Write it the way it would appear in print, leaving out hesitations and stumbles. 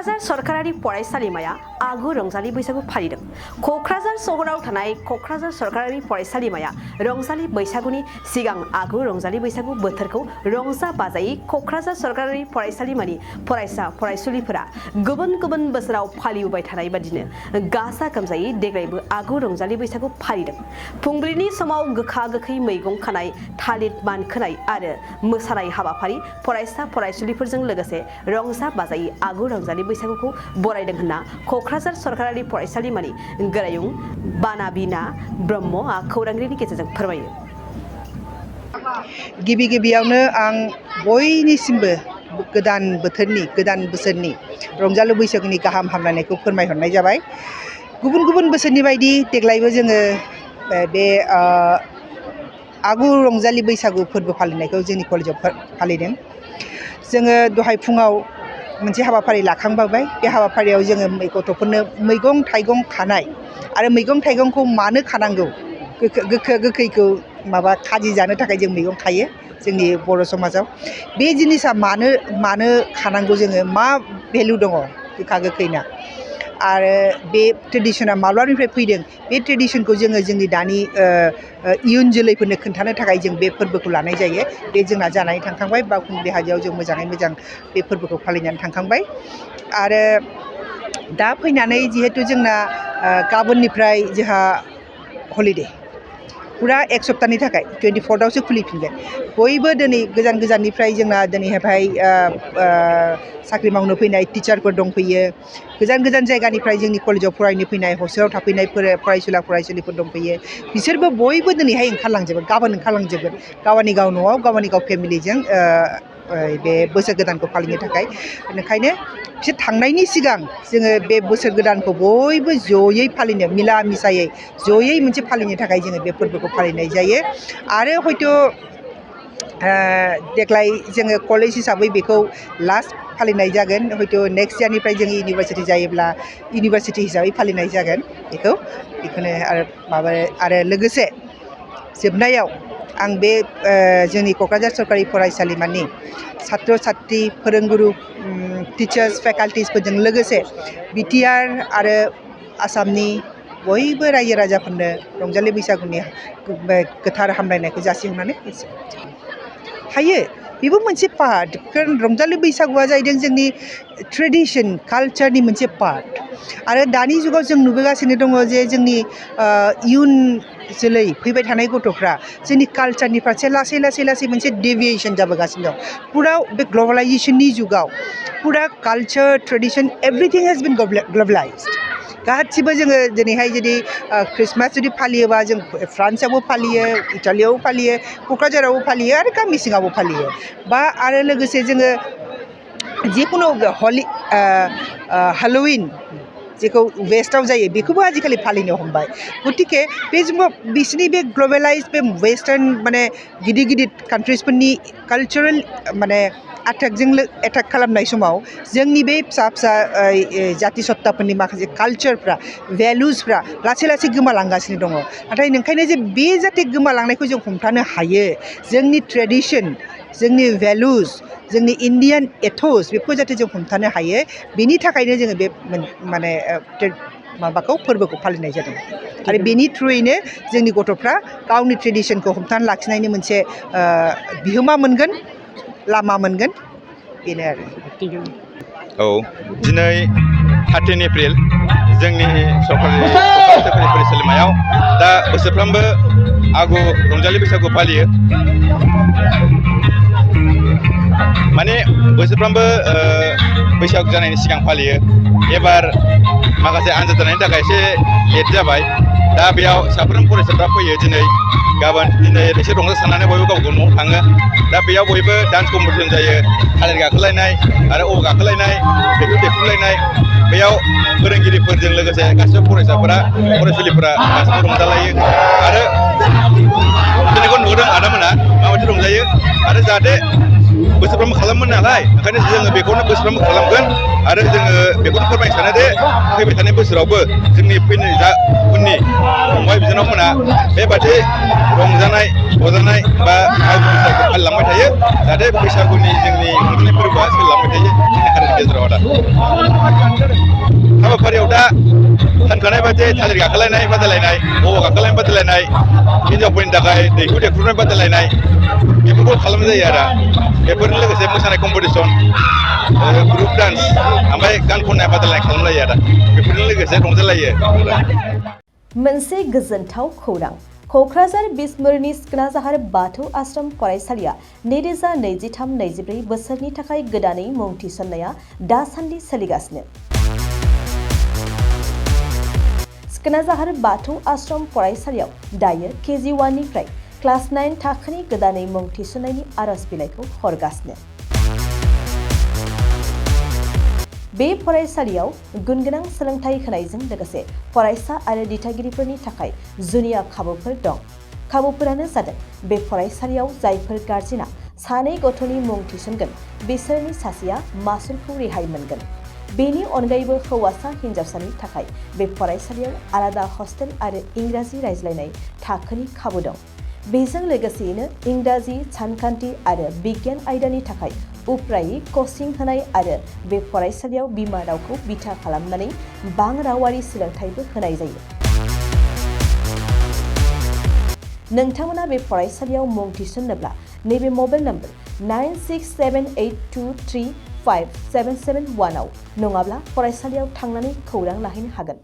क'क्राझार सरकारारि फरायसालिमाया आगु रंजालि बैसागु फालिदों। क'क्राझार सहराव थानाय क'क्राझार सरकारारि फरायसालिमाया रंजालि बैसागुनि सिगां आगु रंजालि बैसागु बोथोरखौ रंजा बाजायै क'क्राझार सरकारारि फरायसालिमानि फरायसा फरायसुलिफोरा गुबुन गुबुन बोसोराव फालिबोबाय थानाय बादिनो गाजा गोमजायै देग्लायबो आगु रंजालि बैसागु फालिदों। फुंबिलिनि समाव गोखा गोखै मैगं खानाय, थालिर मानखोनाय आरो मोसानाय हाबाफारि फरायसा फरायसुलिफोरजों लोगोसे रंजा बाजायै आगु रंजालि बैसागुखौ बरायदों होनना क'क्राझार सरकारारि फरायसालिमानि गोरायुं बानाबिना ब्रह्मआ खौरांगिरिनि गेजेरजों फोरमायो। गिबियावनो आं बयनिसिमबो गोदान बोसोरनि रंजालु बैसागुनि गाहाम हामलायनायखौ फोरमायहरनाय जाबाय। गुबुन गुबुन बोसोरनि बायदि देग्लायबो जोङो बे आगु रंजालि बैसागु फोरबो फालिनायखौ जोंनि कलेजाव फालिदों। जोङो दहाय फुङाव मोनसे हाबाफारि लाखांबाय। बे हाबाफारियाव जोङो गथ'फोरनो मैगं थाइगं खानाय आरो मैगं थाइगंखौ मानो खानांगौ, गोखा गोखैखौ खाजि जानो थाखाय जों मैगं खायो जोंनि बर' समाजाव। बे जिनिसा मानो खानांगौ, जोङो मा भेलु दङ गोखा गोखैना, आरो बे ट्रेडिशना माब्लानिफ्राय फैदों, बे ट्रेडिशनखौ जोङो जोंनि दानि इयुन जोलैफोरनो खोन्थानो थाखाय जों बे फोरबोखौ लानाय जायो। बे जोंना जानानै थांखांबाय। बावखुंग्रि हाजोआव जों मोजाङै मोजां बे फोरबोखौ फालिनानै थांखांबाय। आरो दा फैनानै जिहेथु जोंना गाबोननिफ्राय जोंहा हलिडे, फुरा एक सप्ताहनि थाखाय 24आवसो खुलिफिनगोन। बयबो दिनै गोजाननिफ्राय जोंना दिनैहाय साख्रि मावनो फैनाय टिचारफोर दंफैयो। गोजान जायगानिफ्राय जोंनि कलेजाव फरायनो फैनाय, हस्टेलाव थाफैनाय फरायसुलिफोर दंफैयो। बिसोरबो बयबो दिनैहाय ओंखारलांजोबगोन, गाबोन ओंखारलांजोबगोन गावनि गाव न'आव, गावनि गाव फेमिलिजों बे बोसोर गोदानखौ फालिनो थाखाय। बेनिखायनो बिसोर थांनायनि सिगां जोङो बे बोसोर गोदानखौ बयबो जयै फालिनो, मिला मिसायै जयै मोनसे फालिनो थाखाय जोङो बे फोरबोखौ फालिनाय जायो। आरो हयथ' देग्लाय जोङो कलेज हिसाबै बेखौ लास्ट फालिनाय जागोन। हयथ' नेक्स्ट इयारनिफ्राय जोङो इउनिभारसिटि जायोब्ला इउनिभारसिटि हिसाबै फालिनाय जागोन बेखौनो आरो लोगोसे जोबनायाव आं बे जोंनि क'क्राझार सरकारि फरायसालिमानि सात्र साथ्रि, फोरोंगुरु, टिचार्स, फेकाल्टिसफोरजों लोगोसे बिटिआर आरो आसामनि बयबो रायजो राजाफोरनो रंजालि बैसागुनि गोथार हामलायनायखौ जासिहरनानै हायो। बेबो मोनसे पार्ट। रंजालि बैसागुआ जाहैदों जोंनि ट्रेडिशन, कालचारनि मोनसे पार्ट। आरो दानि जुगाव जों नुबोगासिनो दङ जे जोंनि इयुन जोलै फैबाय थानाय गथ'फ्रा जोंनि कालचारनि फारसे लासै मोनसे डेभिएसन जाबोगासिनो दं। फुरा बे ग्लबेलाइजेसननि जुगाव फुरा culture, tradition, everything has been globalised. गासिबो जोङो दिनैहाय जुदि ख्रिस्टमास जुदि फालियोबा जों फ्रान्सआवबो फालियो, इटालियावबो फालियो, क'क्राझारावबो फालियो आरो गामि सिङावबो फालियो। आरो लोगोसे जोङो जिखुनु हेल'उइन जेखौ वेस्टआव जायो बेखौबो आजिखालि फालिनो हमबाय। गथिखे बे बिसोरनि बे ग्लबेलाइज, बे वेस्टार्न गिदिर कान्ट्रिसफोरनि कालचारेल एटाक खालामनाय समाव जोंनि बे फिसा जाथि सत्ताफोरनि माखासे कालचारफ्रा, भेलुसफ्रा लासै गोमालांगासिनो दङ। नाथाय ओंखायनो जे बे जाहाथे गोमालांनायखौ जों हमथानो हायो, जोंनि ट्रेडिशन, जोंनि भेलुस, जोंनि इन्डियान एथस, बेखौ जाहाथे जों हमथानो हायो, बेनि थाखायनो जोङो बे फोरबोखौ फालिनाय जादों। आरो बेनि थ्रुयैनो जोंनि गथ'फ्रा गावनि ट्रेडिशनखौ हमथाना लाखिनायनि मोनसे बिहोमा मोनगोन, लामा मोनगोन, बेनो आरो। दिनै 13 एप्रिल जोंनि सरकारि फरायसालिमायाव दा बोसोरफ्रोमबो आगु रंजालि बैसागु फालियो। माने बोसोरफ्रोमबो बैसागु जानायनि सिगां फालियो। एबार माखासे आनजाद जानायनि थाखाय एसे लेट जाबाय। दा बेयाव साफ्रोम फरायसाफ्रा फैयो दिनै एसे रंजासारनानै बयबो गावबा गाव न'आव थाङो। दा बेयाव बयबो डान्स कम्पिटिसन जायो, थालिर गाखोलायनाय आरो गाखोलायनाय, देख्रुबलायनाय। बेयाव फोरोंगिरिफोरजों लोगोसे गासिबो फरायसुलिफोरा गासिबो रंजालायो। आरो दिनैखौ नुदों आदामोना माबायदि रंजायो। आरो जाहाथे बोसोरफ्रोमबो खालामोन नालाय, ओंखायनो जोङो बेखौनो बोसोरफ्रोमबो खालामगोन आरो जोङो बेखौनो फोरमायनो सानो दे फैबाय थानाय बोसोरावबो जोंनि उननि फंबाय बिनानावमोना बेबादि रंजानाय बाजानाय बा आगु बैसागु फालिलांबाय थायो जाहाथे बैसागुनि जोंनि रंजानाय फोरबोआ सोलिलांबाय थायो जोंनि हारिनि गेजेराव आदा हाबाफारियाव दा सानखानाय बायदि थालिर गाखोलायनाय बादायलायनाय औवा गाखोलायनाय बादायलायनाय हिन्जावफोरनि थाखाय दैहु देख्रुबनाय बादायलायनाय बेफोरखौ खालामनाय जायो आरो बेफोरजों लोगोसे मोसानाय कम्पिटिसन ग्रुप डान्स ओमफ्राय गान खननाय बादायलायनाय खालामनाय जायो आरो बेफोरजों लोगोसे रंजालायो मोनसे गोजोनथाव खौरां क'क्राझार बिसमुरिनि सिखोनाजाहार बाथौ आश्रम फरायसालिया 2023-24 बोसोरनि थाखाय गोदानै मुं थिसननाया दासान्दि सोलिगासिनो। सिखोनाजाहार बाथौ आश्रम फरायसालियाव दायो KG 1 निफ्राय क्लास 9 थाखोनि गोदानै मुं थिसननायनि आरज बिलाइखौ हरगासिनो। बे फरायसालियाव गुनगोनां सोलोंथाइ होनायजों लोगोसे फरायसा आरो दिथागिरिफोरनि थाखाय जुनिया खाबुफोर दं। खाबुफोरानो जादों बे फरायसालियाव जायफोर गार्जेना सानै गथ'नि मुं थिसनगोन बिसोरनि सासेया मासुलखौ रेहाय मोनगोन। बेनि अनगायैबो हौवासा हिन्जावसानि थाखाय बे फरायसालियाव आलादा हस्टेल आरो इंराजि रायज्लायनाय थाखोनि खाबु दं। बेजों लोगोसेयैनो इंराजि सानखान्थि आरो बिगियान आयदानि थाखाय उफ्रायै कचिं होनाय आरो बे फरायसालियाव बिमा रावखौ बिथा खालामनानै बां रावारि सोलोंथाइबो होनाय जायो। नोंथांमोना बे फरायसालियाव मुं थिसन्नोब्ला नैबे मबाइल नम्बर 9678235771 आव नङाब्ला फरायसालियाव थांनानै खौरां लाहैनो हागोन।